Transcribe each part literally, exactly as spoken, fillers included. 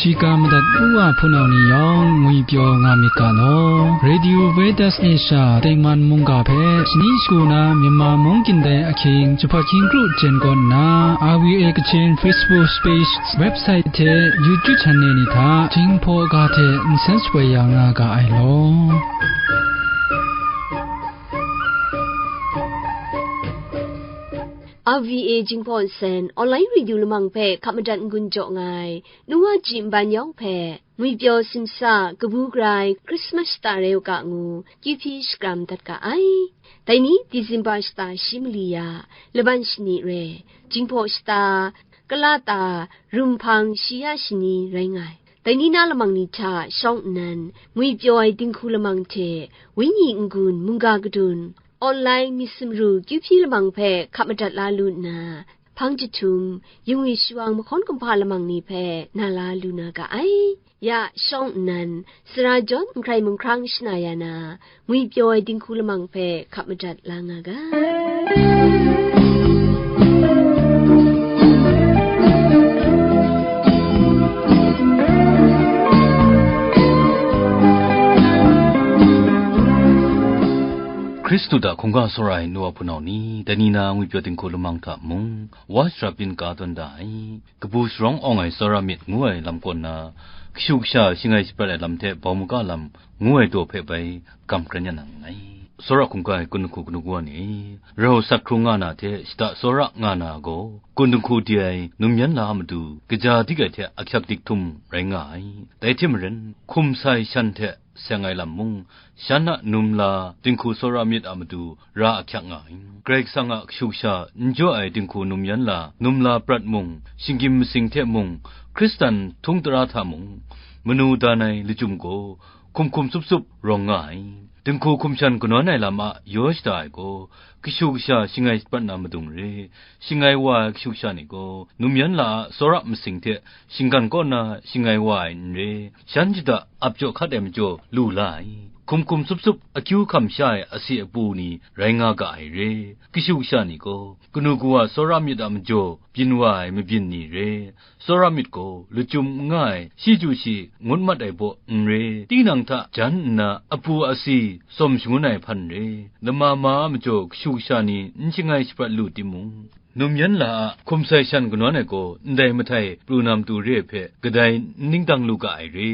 Shiga madat u wa hpunau ni yawng ngwi pyaw nga myit ga law. Radio Veritas Asia Tengman mungga hpe shani shagu na Myanmar mung kyin dai ahkying jahpat hkying kru jen kawn nna, R V A Kachin Facebook page, website hte YouTube channel ni hta Jinghpaw ga hte nsen shapoi ya nga ga ai law. R V A Jinghpaw Nsen, online radio lamang hpe hkap madat n-gun jaw nga ai, nu wa ji nban yawng hpe, ngwipyaw simsa, kabu grai, Christmas shata rai u ga ngu, kyuhpyi shakram dat ga ai. Dai ni, December shata shi mali ya, laban shani re, Jinghpaw shata, kala ta, rumhpang shi ya shani rai nga ai. Dai ni na lamang ni hta shawng nnan, ngwipyaw ai dinghku lamang hte, wenyi n-gun, mungga kadun, online myit sumru kyuhpyi lamang hpe hkap madat la lu nna, hpang jahtum, yingwi shawang mahkawn kumhpa lamang ni hpe na la lu na ga ai. Ya shawng nnan, sara jawn nhkrai munghkrang shana ya na, ngwipyaw ai dinghku lamang hpe hkap madat la nga ga. Hkristu hta hkungga tsawra ai nu wa hpunau ni, dai ni na ngwipyaw dinghku lamang hta mung, Watch Rabin ka tawn da ai, kabu sharawng awng ai tsawra myit ngu ai lam kaw nna, kashu kasha shingai shaprat ai lam hte bau maga lam ngu ai daw hpe bai gam karen ya na nngai. Tsawra hkungga ai kun hku kanu kawa ni, rau sat hkrung nga na hte shata tsawra nga na gaw, kun dinghku di ai num yan la a matu, kaja dik ai hte ahkyak dik htum rai nga ai. Dai hte maren, hkum sai shan hte seng ai lam mung, shan a num la dinghku tsawra myit a matu ra ahkyak nga ai. Karai Kasang a kashu kasha n jaw ai dinghku num yan la, num la prat mung, shinggyim masing hte mung, Hkristan htung tara hta mung, manu dan ai lachyum gaw, hkum hkum tsup tsup rawng nga ai. Dinghku hkum shan kanawn ai lam a yaw shada ai gaw, kashu kasha shingai shaprat na madung re, shingai wa ai kashu kasha ni gaw, num yan la a tsawra masing hte shinggan kaw na shingai wa ai n re, shan shada ap jaw hkat ai majaw lu la ai. Hkum hkum tsup tsup akyu hkam sha ai asi apu ni rai nga ga ai re, kashu kasha ni gaw, kanu kawa tsawra myit a majaw byin wa ai mabyin ni re, tsawra myit gaw lachyum n nga ai, shi chyu shi ngut mat ai baw n re, tinang hta jan nna apu asi tsawm shangun ai hpan re, lama ma a majaw kashu kasha ni n shingai shaprat lu timung, num yan la a hkum sai shan kanawn ai gaw ndai mahtai pru na matu re ai hpe kadai n ning dang lu ga ai re.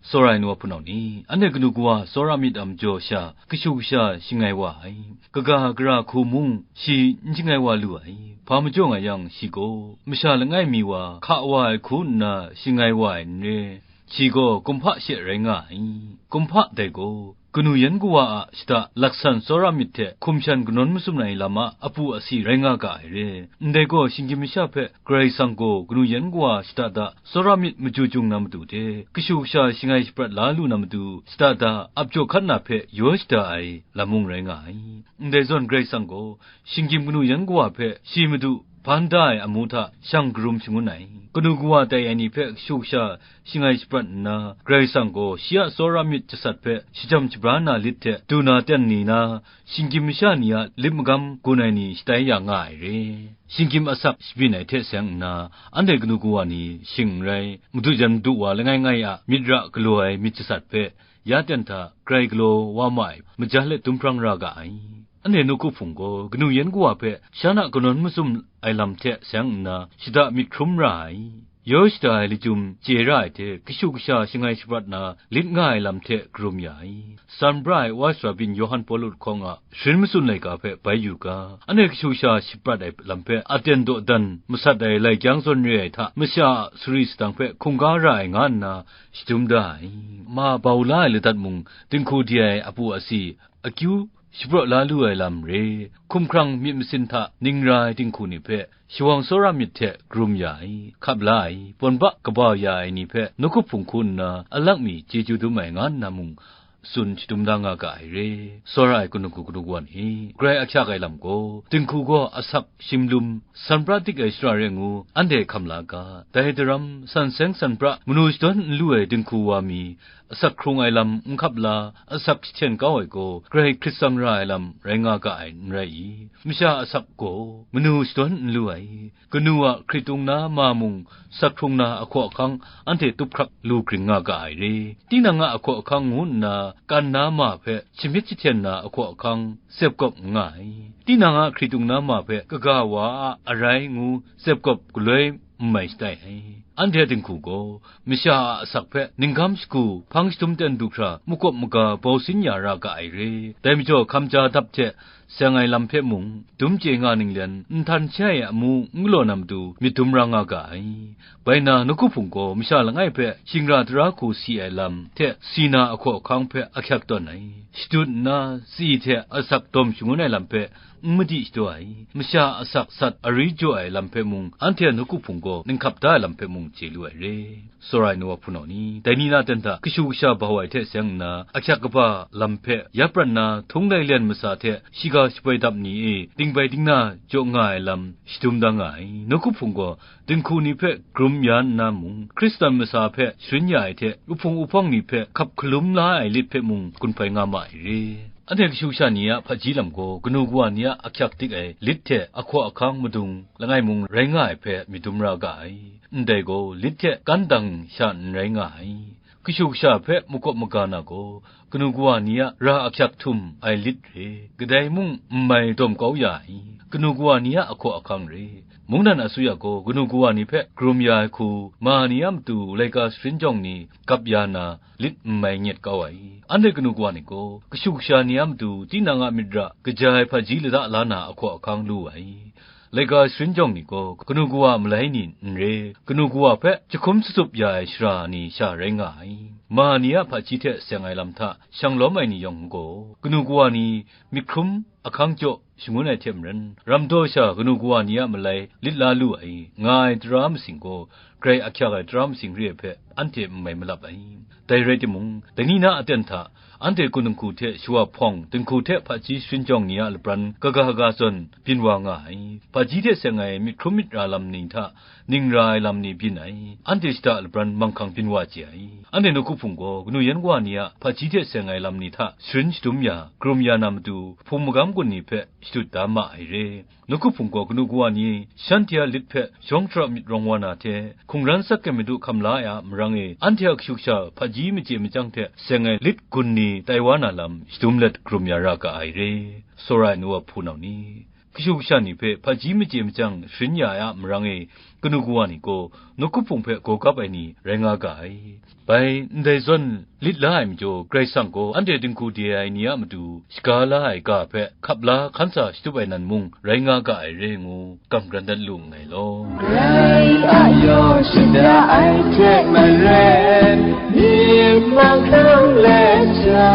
Tsawra ai nu wa hpunau ni, anhte kanu kawa tsawra myit a majaw sha, kashu kasha shingai wa ai, kaga gara hku mung shi n shingai wa lu ai, hpa majaw nga yang shi gaw, masha langai mi wa hka wa ai hku nna shingai wa ai n re, shi gaw kumhpa she rai nga ai. Kumhpa dai gaw, kanu yan kawa a shada laksan tsawra myit hte hkum shan kanawn masum ai lam a apu asi rai nga ga ai re. Ndai gaw, shinggyim masha hpe Karai Kasang gaw kanu yan kawa shada da tsawra myit machyu chyung na matu hte, kashu kasha shingai shaprat la lu na matu shada da ap jaw hkat na hpe yaw shada ai lam mung rai nga ai. Ndai zawn Karai Kasang gaw shinggyim kanu yan kawa hpe shi madu hpan da ai amu hta shang karum shangun ai. Kanu kawa tai ai ni hpe kashu kasha shingai shaprat nna, Karai Kasang gaw shi a tsawra myit jasat hpe shajam shabra na lit hte du na ten ni na, shinggyim masha ni a lit magam gun ai ni shatai ya nga ai re. Shinggyim asak shabyin ai hte seng nna, anhte kanu kawa ni shing n rai, madu jan madu wa langai ngai a myit ra galaw ai myit jasat hpe, ya ten hta grai galaw wa ma ai maja let dum hprang ra ga ai. Anhte nawku hpung gaw kanu yan kawa hpe shan a kanawn masum ai lam hte seng nna, shada myit hkrum ra ai. Yaw shada ai lachyum chye ra ai hte, kashu kasha shangai shaprat na lit nga ai lam hte karum ya ai. San pra ai Wa sara byin Yawhan Pawlu hkawng a sharin matsun laika hpe bai yu ga, anhte kashu kasha shaprat ai lam hpe aten dawdan masat ai lai kyang zawn re ai hta, masha a sari sadang hpe hkungga ra ai nga nna shadum da ai. Ma bau la ai ladat mung, dinghku di ai apu asi, akyu shapraw la lu ai lam re, hkumhkrang myit masin hta ning ra ai dinghku ni hpe, shawang tsawra myit hte karum ya ai, hkap la ai, pawn ba kaba ya ai ni hpe nawku hpung hku nna alak mi chyeju dum ai nga nna mung, tsun shadum da nga ga ai re. Tsawra ai kanu hku kanu wa ni, grai ahkyak ai lam gaw, dinghku gaw asak shimlum, san pra dik ai shara re ngu, anhte hkam la ga, dai daram, san seng san pra, manu shadawn n lu ai dinghku wa mi, asak hkrung ai lam n hkap la, asak jahten kau ai gaw, grai hkrit tsang ra ai lam rai nga ga ai, n rai i? Masha asak gaw manu shadawn n lu ai, kanu a hkritung na ma mung, asak hkrung na ahkaw ahkang anhte tup hkrak lu gring nga ga ai re. Tinang a ahkaw ahkang ngu nna kan na ma hpe shamyit jahten na ahkaw ahkang tsep gawp n nga ai. Tinang a hkritung na ma hpe kaga wa a arai ngu tsep gawp galoi n mai shatai ai. Anhte a dinghku gaw, masha a asak hpe ninggam shagu hpang shadum ten du hkra makawp maga bau sin ya ra ga ai re. Dai majaw hkamja dap hte seng ai lam hpe mung, dum chye nga ninglen, nhtan shai ai amu n galaw na matu myit dum ra nga ga ai. Bai na, nawku hpung gaw masha langai hpe shingra tara hku si ai lam hte si na ahkaw ahkang hpe ahkyak tawn ai. Shadut nna, tsi hte asak dawm shangun ai lam hpe n madi shadaw ai, masha asak sat ari jaw ai lam hpe mung, anhte a nawku hpung gaw ninghkap da ai lam hpe mung chye lu ai re. Tsawra ai nu wa hpunau ni, dai ni na ten hta kashu kasha bahau ai hte seng nna, ahkyak kaba lam hpe ya prat na htung lai lian masa hte shiga shapoi dap ni e dingbai dingna jaw nga ai lam shadum da nga ai. Nawku hpung gaw dinghku ni hpe grum ya nna mung, Hkristan masa hpe sharin ya ai hte, uhpung uhpawng ni hpe hkap hkalum la ai lit hpe mung gun hpai nga ma ai re. Anhte kashu kasha ni a hpaji lam gaw kanu kawa ni a ahkyak dik ai lit hte ahkaw ahkang madung langai mung rai nga ai hpe myit dum ra ga ai. Ndai gaw lit hte kan dang sha n rai nga ai. Kashu kasha hpe makawp maga na gaw, kanu kawa ni a ra ahkyak htum ai lit re, kadai mung n mai dawm kau ya ai, kanu kawa ni a ahkaw ahkang re. Mungdan asuya gaw kanu kawa ni hpe karum ya ai hku, ma ni a matu laika sharin jawng ni gap ya na, lit n mai nyet kau ai. Anhte kanu kawa ni gaw, kashu kasha ni a matu tinang a myit ra kaja ai hpaji lada la na ahkaw ahkang lu ai. Laika sharin jawng ni gaw, kanu kawa malai ni n re, kanu kawa hpe jahkum satup ya ai shara ni sha rai nga ai. Ma ni a hpaji hte seng ai lam hta shang lawm ai ni yawng gaw, kanu kawa ni myit hkrum ahkang jaw shangun ai hte maren, ram daw sha kanu kawa ni a malai lit la lu ai, nga ai tara masing gaw, grai ahkyak ai tara masing re ai hpe anhte n mai malap ai. Dai rai timung, dai ni na aten hta, anhte kun dinghku hte shawa hpawng, dinghku hte hpaji sharin jawng ni a lapran kaga ga zawn byin wa nga ai. Hpaji hte seng ai myit hkrum myit ra lam ni hta, ning ra ai lam ni byin ai. Anhte shada lapran manghkang byin wa chye ai. Anhte nawku hpung gaw, kanu yan kawa ni a hpaji hte seng ai lam ni hta sharin shadum ya, karum ya na matu, hpung magam gun ni hpe shadut da ma ai re. Nawku hpung gaw kanu kawa ni shanhte a lit hpe shawng hkra myit rawng wa na hte, hkungran sak ai madu hkam la ai a marang e, anhte a kashu kasha hpaji machye machyang hte seng ai lit gun ni tai wa na lam shadum let karum ya ra ga ai re. Tsawra ai nu wa hpunau ni, kashu kasha ni hpe hpaji machye machyang sharin ya ai a marang e, kanu kawa ni gaw nawku hpung hpe gaw gap ai ni rai nga ga ai. Bai, ndai zawn lit la ai majaw, Karai Kasang gaw anhte dinghku de ai ni a matu shaga la ai ga hpe hkap la hkan sa shatup ai nan mung rai nga ga ai re ngu, kam kran dat lu nngai law. Karai a yaw shada ai hte maren, myit mahkang let sha,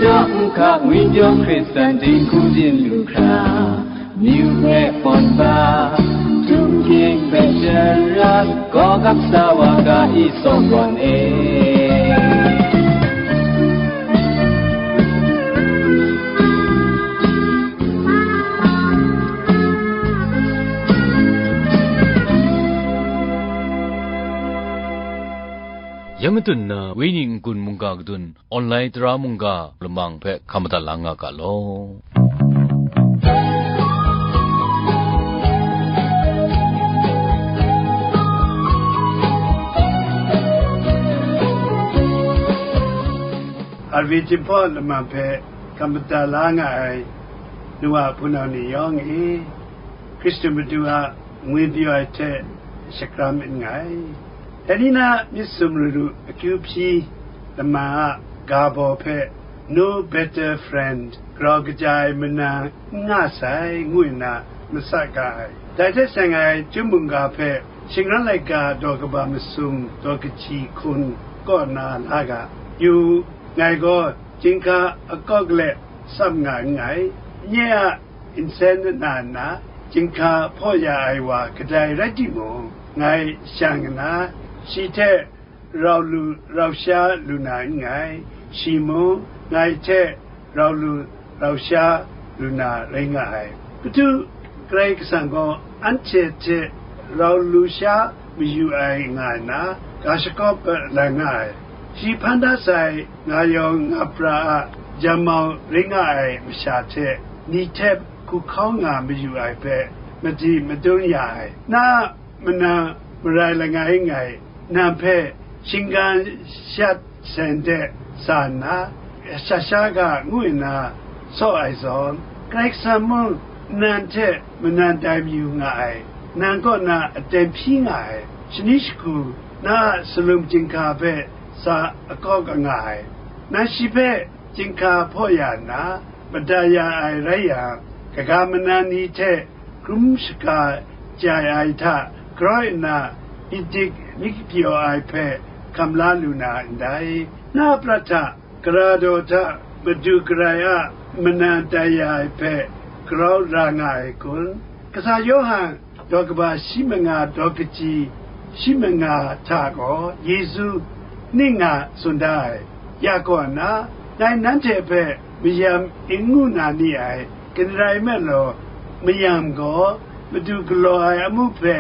daw nhka ngwipyaw Hkristan dinghku byin lu hkra, Myu hpe pawn ba, htum hkying hpe jarat, gaw gap sa wa ga i, tsawm gawn e. Yang matun na, Wenyi n-gun mungga kadun, online tara mungga lamang hpe hkam madat la nga ga law. Arvi Jinghpaw lamang hpe hkam madat la nga ai nu wa hpunau ni yawng e, Hkristu Madu a ngwipyaw ai hte shakram nngai. Dai ni na myit sumru ru akyu hpyi lama a ga baw hpe, No Better Friend, grau kaja ai manang n nga sai, ngu nna matsat ga ai. Dai hte seng ai chyum mungga hpe, shingran laika daw kaba masum daw kahti hkun kaw na la ga. Yu u, ngai gaw chyinghka akawk let tsap nga nngai. Nye a nsen na nna, chyinghka hpaw ya ai wa kadai rai timung, ngai shang nna, shi hte rau lu rau sha lu na nngai, shi mung ngai hte rau lu rau sha lu na rai nga ai. Kadu Karai Kasang gaw anhte hte rau lu sha mayu ai nga nna, ga shakawp ai nga ai. Shi hpan da sai nga yawng nga pra a jam mau rai nga ai masha hte ni hte hku hkau nga mayu ai hpe madi madun ya ai. Na a manang marai langai ngai, nang hpe shinggan shat sen de sa nna, sha sha ga ngu nna saw ai zawn, Karai Kasang mung nang hte manan dai mayu nga ai, nang kaw na aten hpyi nga ai, shani shagu na a salum chyinghka hpe sa akawk nga ai. Nang shi hpe chyinghka hpaw ya nna, mada ya ai rai yang, kaga manan ni hte hkrum shaga jai ai hta grai nna, myit dik myit pyaw ai hpe hkam la lu na ndai? Na a prat hta, gara daw hta, madu garai a manan tai ya ai hpe grau ra nga ai kun? Kasa Yawhan daw kaba shi manga daw kaji shi manga hta gaw Yesu ning nga tsun da ai. Ya kaw nna, ngai nanhte hpe mayam n ngu na ni ai, kaning rai nme law, mayam gaw madu galaw ai amu hpe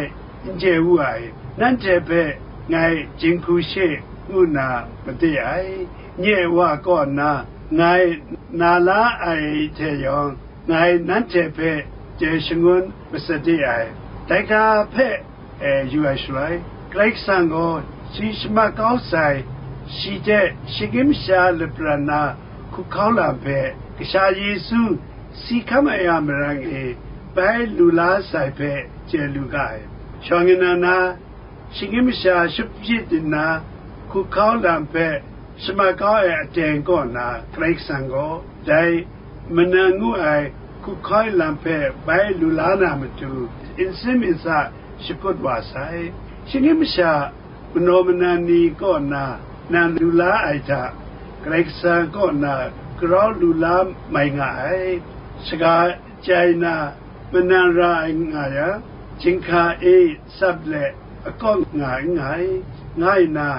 n chye wu ai, nanhte hpe ngai jinghku she ngu nna made ai. Nye Wa kaw nna ngai na la ai hte yawng, ngai nanhte hpe jai shangun masade ai. Dai ga hpe e yu ai shaloi, Karai Kasang gaw shi shamat kau sai, shi hte shinggyim masha lapran na hku hkau lam hpe, Kasha Yesu si hkam ai a marang e bai lu la sai hpe chye lu ga ai. Shawng nnan na, shinggyim masha shut hpyit nna hku hkau lam hpe shamat kau ai aten kaw na Karai Kasang gaw dai manan ngu ai hku hkau ai lam hpe bai lu la na matu, nsin nsa shakut wa sai. Shinggyim masha manaw manan ni kaw na nang lu la ai hta, Karai Kasang kaw na grau lu la mai nga ai. Shaga jai na manan ra ai nga yang, chyinghka e sap let akawk nga n nngai, nga nna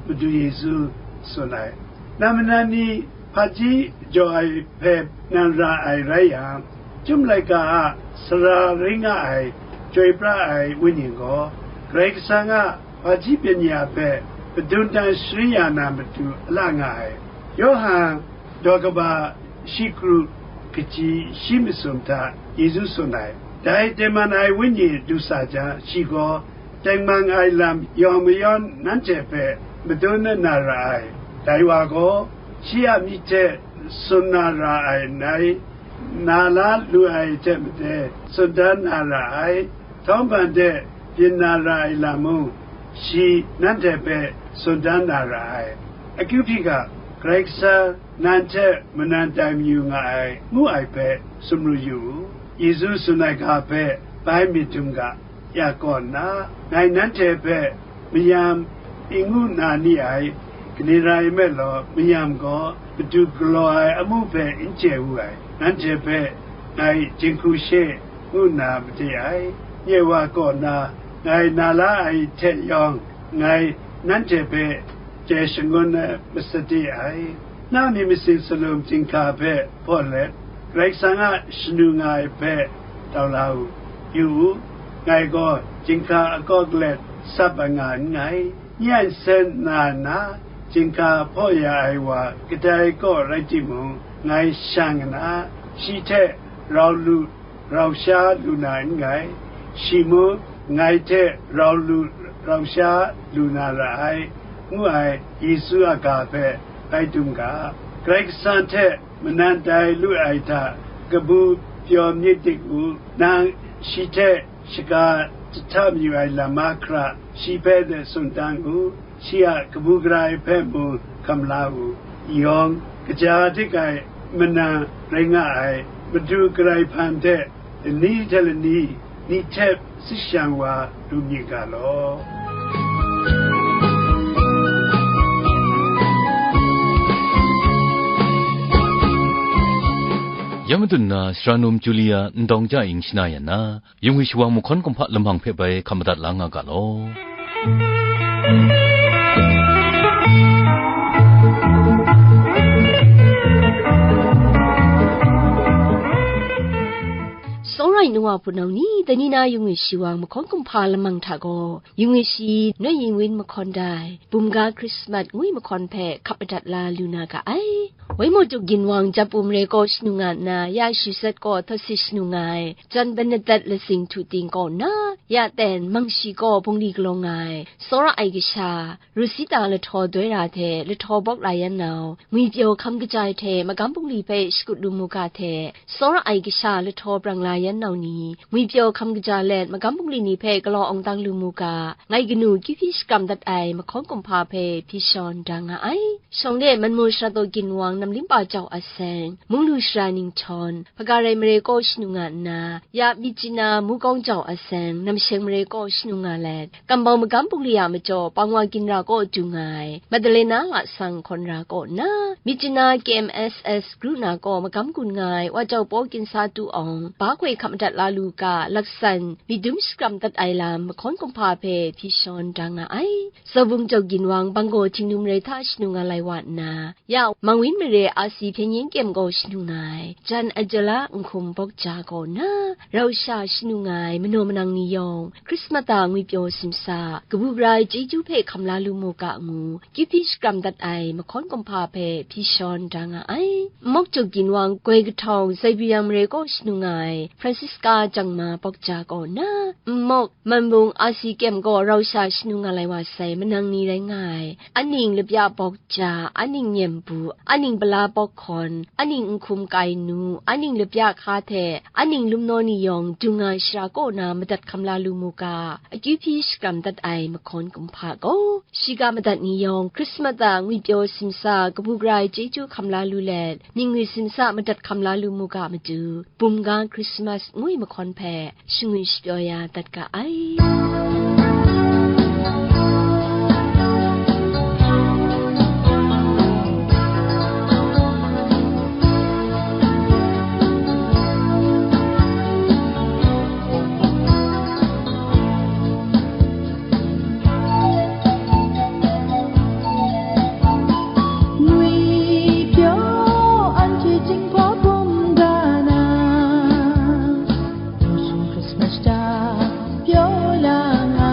Madu Yesu tsun ai. Nang manan ni hpaji jaw ai hpe nang ra ai rai yang, Chyum laika a sara rai nga ai Chyoi pra ai Wenyi gaw, Karai Kasang a hpaji byeng-ya hpe padun dan sharin ya na matu a la nga ai. Yawhan daw kaba shi kru kaji shi masum hta Yesu tsun ai. Dai tengman ai Wenyi du sa jang, shi gaw tengman ai lam yawng mayawn nanhte hpe madun na ra ai. Dai wa gaw, shi a myit hte tsun na ra ai ndai, na la lu ai hte made tsun dan na ra ai, htawng hpan de byin na ra ai lam mung, shi nanhte hpe tsun dan na ra ai. Akyu hpyi ga, Karai Kasang nang hte manan tai mayu nga ai, ngu ai hpe sumru yu u. Yesu tsun ai ga hpe bai myit dum ga, ya kaw nna, ngai nanhte hpe mayam n ngu na ni ai, kaning rai nme law, mayam gaw matu galaw ai amu hpe n chye wu ai, nanhte hpe ngai jinghku she ngu nna made ai. Nye Wa kaw na ngai na la ai hte yawng, ngai nanhte hpe jai shangun ai masade ai. Na myit masin salum chyinghka hpe hpaw let, Karai Kasang a shanu nga ai hpe tau la u. Yu u, ngai gaw chyinghka akawk let sap ai nga n nngai. Nye a nsen na nna, chyinghka hpaw ya ai wa kadai kaw rai timung, ngai shang nna, shi hte rau lu rau sha lu na n nngai, shi mung ngai hte rau lu rau sha lu na ra ai, ngu ai Yesu a ga hpe bai dum ga. Karai Kasang hte manan tai lu ai hta kabu pyaw myit dik u, nang shi hte shaga jahta mayu ai lam mahkra shi hpe de tsun dan u. Shi a kabu gara ai hpe mung hkam la u. Yawng kaja dik ai manan rai nga ai, madu garai hpan hte lani hte lani ni hte tsit shang wa lu myit ga law. Ya madun na, sara num Julia ndawng ja ing shana yan na, yungwi shawa mahkawn kumhpa lamang hpe bai hkam madat la nga ga law. Sawrai Wa hpunau ni, dai ni na yungwi shi wang mahkawn kumhpa lamang hta gaw, yungwi shi noi yin win mahkawn dai, bumga Krismas ngwi mahkawn hpe hkap madat la lu na ga ai. Waimaw tuk ginwang Japu mare kaw shanu nga nna, ya Shizet kaw Thawsit shanu nga ai, Jan Benedet lasing htu ting kaw nna, ya ten Mangshi kaw bungli galawng nga ai, tsawra ai kasha, Rusita lahtaw doi ra hte lahtaw bawk la yan nau, ngwipyaw hkam kaja ai hte magam bungli hpe shakut lu mu ga hte, tsawra ai kasha lahtaw brang la yan nau ni, ngwipyaw hkam kaja let magam bungli ni hpe galaw awng dang lu mu ga, ngai kanu kyu hpyi shakram dat ai mahkawn kumhpa hpe hpyi shawn da nga ai. Shawng de Manmu Sharato ginwang Namlimpa jau a seng, Munglu Shara Ninghtawng, Hpagarai mare kaw shanu nga nna, ya Myitkyina Mukawng jau a seng, Namsheng mare kaw shanu nga let, Kambau magam bungli a majaw Pangwa ginra kaw du nga ai, Madalena lasang hkawn ra kaw nna, Myitkyina K M S S Kru na kaw magam gun nga ai, Wa jau paw ginsa tu awng, ba hkoi hkap madat la lu ga, laksan myit dum shakram dat ai lam mahkawn kumhpa hpe hpyi shawn da nga ai. Zaubung jau ginwang Banggaw Htingnu mare hta shanu nga lai wa nna, ya Mangwin mare a si hpyen yin kyem gaw shanu nga ai, Jan Ajala nhkum bawk ja kaw nna, rau sha shanu nga ai manaw manang ni yawng, Krismas a ngwipyaw simsa, kabu gara ai chyeju hpe hkam la lu mu ga ngu, kyu hpyi shakram dat ai mahkawn kumhpa hpe hpyi shawn da nga ai. Nmawk juk ginwang goi kahtawng Zaibriyang mare kaw shanu nga ai, Francisca Jangma bawk ja kaw nna, nmawk Manbung a si kyem gaw rau sha shanu nga lai wa sai, manang ni rai nga ai, aning lapya bawk ja, aning nyem bu, aning pala bawk hkawn, aning nhkum kai nu, aning lapya hka hte, aning lumnaw ni yawng dung nga ai shara kaw na madat hkam la lu mu ga, akyu hpyi shakram dat ai mahkawn kumhpa gaw, shiga madat ni yawng Krismas a ngwipyaw simsa kabu gara ai chyeju hkam la lu let, ningwi simsa madat hkam la lu mu ga matu, bumga Krismas ngwi mahkawn hpe shangwi shapyaw ya dat ga ai. Ngwipyaw anhte Jinghpaw bum ga na, N shun Krismas ta pyaw la nga,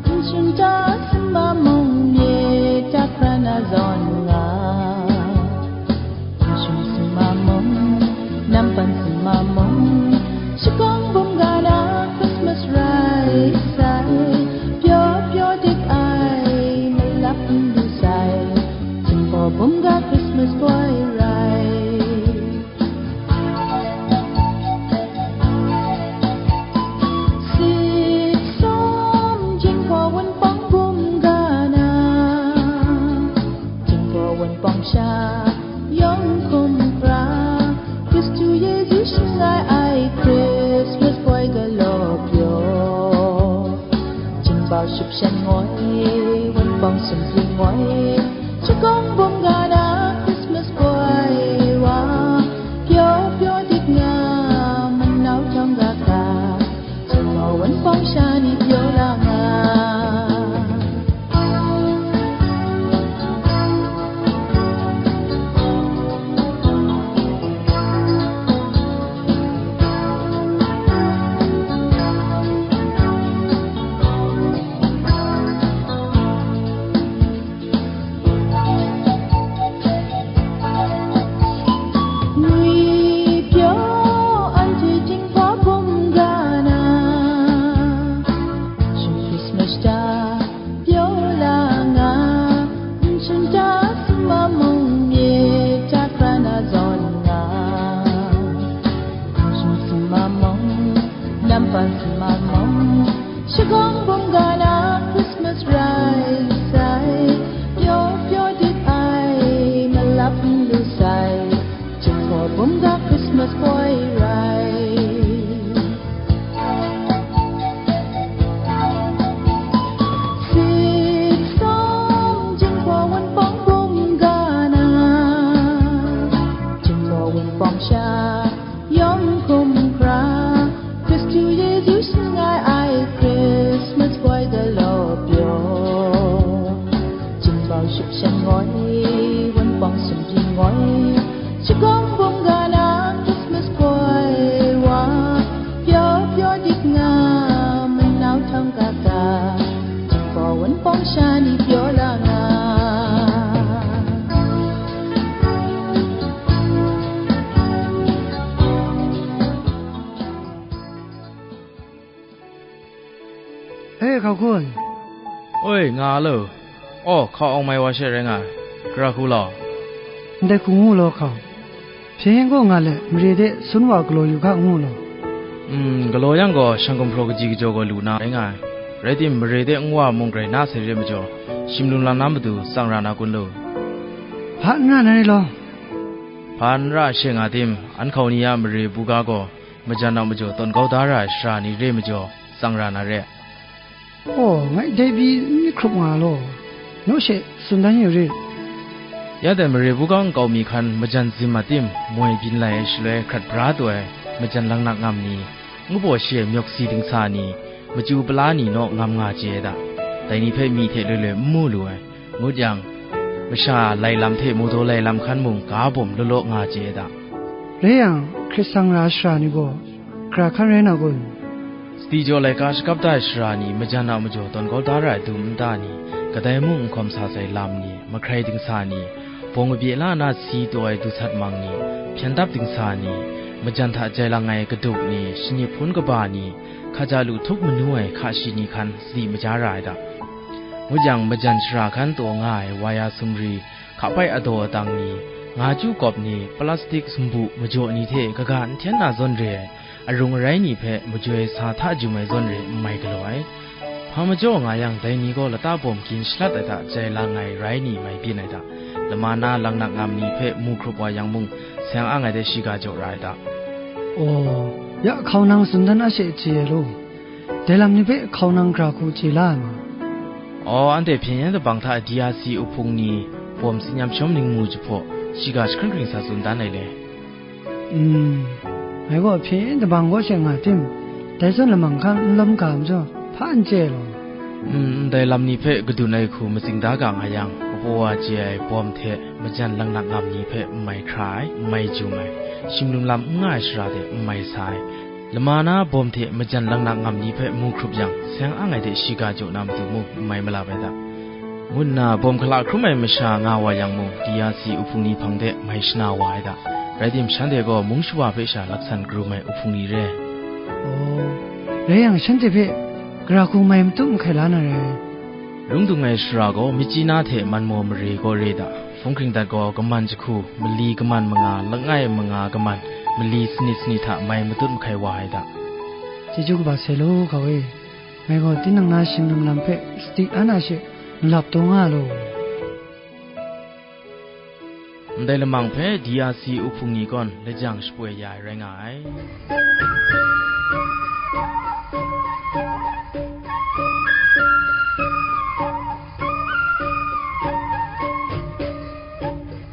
N shun ta summa mung, mye ta hkra na zawn nga. N shun summa mung, nampan summa mung, shakawng bum ga na Krismas rai sai, pyaw pyaw dik ai, malap n lu sai, Jinghpaw bum ga Krismas poi rai. Sit sawm Jinghpaw Wunpawng bum ga na, Jinghpaw Wunpawng sha yawng hkum hkra, Hkristu Yesu shangai ai Krismas poi galaw pyaw. Jinghpaw shupshan ngoi, Wunpawng sumsing ngoi, shakawng bum ga na Krismas poi wa, pyaw pyaw dik nga, manau htawng ga hkra, Jinghpaw Wunpawng sha ni pyaw la nga. Ngwipyaw anhte Jinghpaw bum ga na, shing Krismas ta pyaw la nga, N shun ta summa mung, mye ta hkra na zawn nga. N shun summa mung, nampan summa mung, shakawng bum ga na Krismas rai sai, pyaw pyaw dik ai, malap n lu sai, Jinghpaw bum ga Krismas poi rai. Sit sawm Jinghpaw Wunpawng bum ga na, Jinghpaw Wunpawng sha yawng hkum hkra, Hkristu Yesu shangai ai Krismas poi galaw pyaw. Jinghpaw shupshan ngoi, Wunpawng sumsing ngoi, shakawng bum ga na Krismas poi Kun. Oi, nga lo. Aw, hkau awng mai wa she rai nga ai. Gara hku law. Ndai hku ngu law hkau. Hpyen gaw nga let, mare de sun wa galaw yu ga ngu law. Mm, galaw yang gaw, shang gumhpraw kaji kajaw gaw lu na rai nga ai. Rai tim, mare de nwa mung grai na sai re majaw, shim lung lang na matu tsang ra na kun lo. Hpa n ra na re law. Hpa n ra she nga tim, an hkau ni a mare buga gaw, majan a majaw tawn kau da ra ai sara ni re majaw, tsang ra na re. Aw, ngai dai pyi n myit hkrup nga law, naw she tsun dan yu rit. Ya dai mare buga nkau mi hkan majan zim a tim, moi byin lai ai shaloi hkrat bra taw ai majan langnak ngam ni, ngu baw shi ai myawk si dingsa ni, machyu pala ni naw ngam nga chye ai da. Dai ni hpe myi hte loi loi n mu lu ai, ngut yang, masha lai lam hte mawdaw lai lam hkan mung ga bawm law law nga chye ai da. Rai yang, hkrit sang ra ai sara ni gaw, gara hkan rai na kun? Sadi jaw laika shakap da ai sara ni majan a majaw tawn kau da ra ai dum nta ni, kadai mung n hkawm sa sai lam ni, mahkrai dingsa ni, bawng abye la na si taw ai du sat mang ni, hpyen dap dingsa ni, majan hta jai lang ai kaduk ni, shanip hpun kaba ni, hkaja lu htup manu ai hka shi ni hkan sadi maja ra ai da. Ngut yang, majan shara hkan taw nga ai waya sumri, hka pai adaw adang ni, nga chyu kawp ni, plastik sumbu majaw ni hte kaga n hten na zawn re ai, arung arai ni hpe majoi sa hta jum ai zawn re n mai galaw ai. Hpa majaw nga yang, dai ni gaw lata bawm gin shalat ai hta jai lang ai rai ni mai byin ai hta, lama na langnak ngam ni hpe mu hkrup wa yang mung, seng ang ai de shiga jaw ra ai hta. Aw, ya hkau nang tsun dan a she chye ai law. Dai lam ni hpe hkau nang gara hku chye la ai ma? Aw, anhte hpyen yen dabang hta D R C uhpung ni bawm tsin yam shawm ningmu jahpaw, shiga jahkring hkring sa tsun dan ai le. Mm, ngai gaw hpyen yen dabang kaw she nga tim, dai zawn lamang hkan n lawm ga majaw, hpa n chye ai law. Mm, ndai lam ni hpe kadun ai hku matsing da ga nga yang, kapaw wa chye ai bawm hte majan langnak ngam ni hpe n mai hkra ai, n mai jum ai, shim lum lam n nga ai shara de n mai sa ai, lama na bawm hte majan langnak ngam ni hpe mu hkrup yang, seng ang ai de shiga jaw na matu mung n mai malap ai da, ngu nna bawm hkala hkrum ai masha nga wa yang mung, D R C uhpung ni hpang de mai shana wa ai da. Rai tim, shanhte gaw mung shawa hpe sha laksan karum ai uhpung ni re. Aw, rai yang, shanhte hpe gara hku mai matut mahkai la na rai. Lung dung ai shara gaw, Myitkyina hte Manmaw mare gaw re da. Hpung hkring dat gaw, kaman jahku, mali kaman manga, langai manga kaman, mali sanit sanit hta mai matut mahkai wa ai da. Chyeju kaba sai law, hkau e. Ngai gaw tinang na shing lum lam hpe sadi an a she, nlap taw nga law. Ndai lamang hpe D R C uhpung ni gaw lajang shapoi ya ai rai nga ai.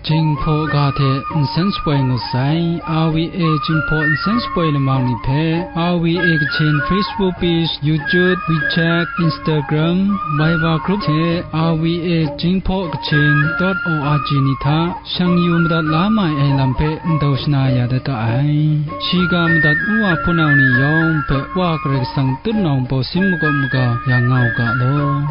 Jinghpaw ga hte nsen shapoi ngut sai, R V A Jinghpaw nsen shapoi lamang ni hpe, R V A Kachin Facebook page, YouTube, WeChat, Instagram, Viber group hte R V A Jinghpaw Kachin dot O R G ni hta shang yu madat la mai ai lam hpe ndau shana ya dat ga ai. Shiga madat nu wa hpunau ni yawng hpe Wa Karai Kasang tutnawng bawsin makawp maga ya nga u ga law.